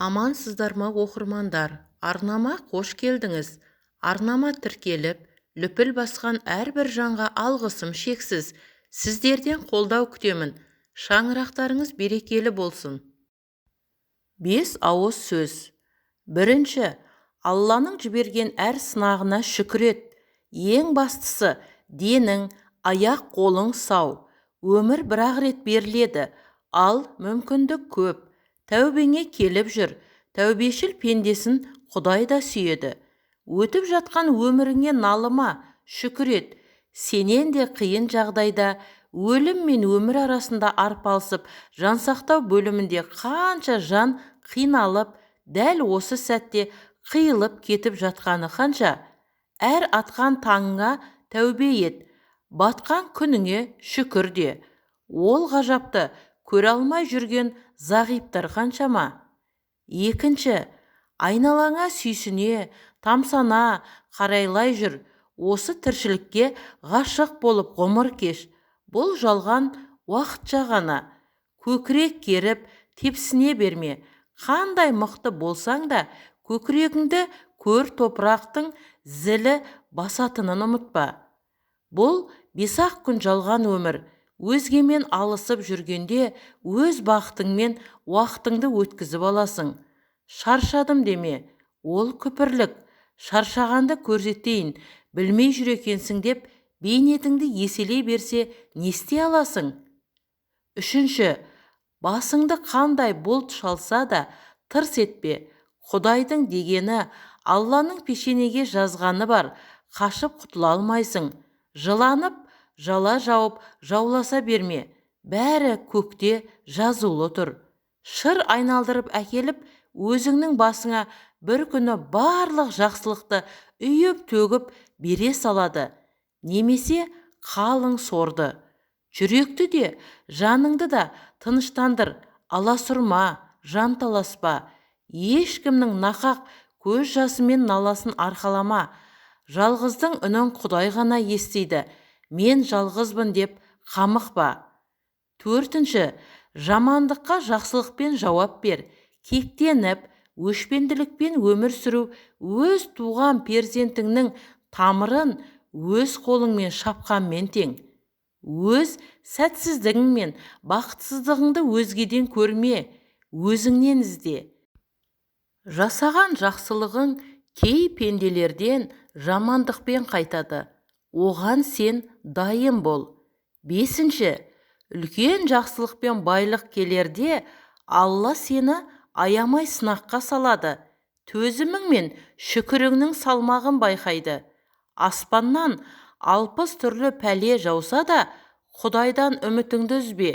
Амансыздар ма, оқырмандар! Арнама қош келдіңіз! Арнама тіркеліп, лүпіл басқан әрбір жанға алғысым шексіз. Сіздерден қолдау күтемін. Шаңырақтарыңыз берекелі болсын! Бес ауыз сөз. Бірінші, Алланың жіберген әр сынағына шүкір ет. Ең бастысы, денің, аяқ-қолың сау. Өмір бір-ақ рет беріледі, ал мүмкіндік көп. Тәубеңе келіп жүр. Тәубешіл пендесін Құдай да сүйеді. Өтіп жатқан өміріңе налыма, шүкір ет. Сенен де қиын жағдайда өлім мен өмір арасында арпалысып, жансақтау бөлімінде қанша жан қиналып, дәл осы сәтте қиылып кетіп жатқаны қанша? Әр атқан таңыңа тәубе ет, батқан күніңе шүкір де. Ол ғажапты көре алмай жүрген зағиптар қаншама? Екінші, айналаңа сүйсіне, тамсана қарайлай жүр. Осы тіршілікке ғашық болып ғұмыр кеш. Бұл жалған уақытша ғана. Көкірек керіп, тепсіне берме. Қандай мықты болсаң да, көкірегіңді көр топырақтың зілі басатынын ұмытпа. Бұл бес-ақ күн жалған өмір. Өзгемен алысып жүргенде өз бақытыңмен уақытыңды өткізіп аласың. Шаршадым деме, ол күпірлік. Шаршағанды көрсетейін, білмей жүр екенсің деп бейнетіңді еселей берсе, не істей аласың? Үшінші, басыңды қандай бұлт шалса да, тырс етпе. Құдайдың дегені, Алланың пешенеге жазғаны бар, қашып құтыла алмайсың. Жыланып, жала жауып, жауласа берме. Бәрі көкте жазулы тұр. Шыр айналдырып әкеліп, өзіңнің басыңа бір күні барлық жақсылықты үйіп-төгіп бере салады. Немесе қалың сорды. Жүректі де, жаныңды да тыныштандыр, аласұрма, жанталаспа. Ешкімнің нақақ көз жасы мен наласын арқалама. Жалғыздың үнін Құдай ғана естиді. Мен жалғызбын деп қамықпа. Төртінші, жамандыққа жақсылықпен жауап бер. Кектеніп, өшпенділікпен өмір сүру өз туған перзентіңнің тамырын өз қолыңмен шапқанмен тең. Өз сәтсіздігің мен бақытсыздығыңды өзгеден көрме, өзіңнен ізде. Жасаған жақсылығың кей пенделерден жамандықпен қайтады. Оған сен дайын бол. Бесінші, үлкен жақсылықпен байлық келерде Алла сені аямай сынаққа салады. Төзімің мен шүкіріңнің салмағын байқайды. Аспаннан 60 түрлі пәле жауса да, Құдайдан үмітіңді үзбе.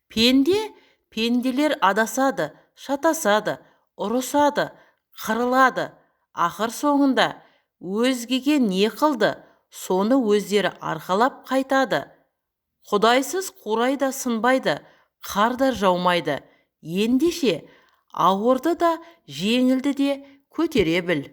Пенде, пенделер адасады, шатасады, ұрысады, қырылады. Ақыр соңында өзгеге не қылды, соны өздері арқалап қайтады. Құдайсыз қурай да сынбайды, қар да жаумайды. Ендеше, ауырды да, жеңілді де көтере біл.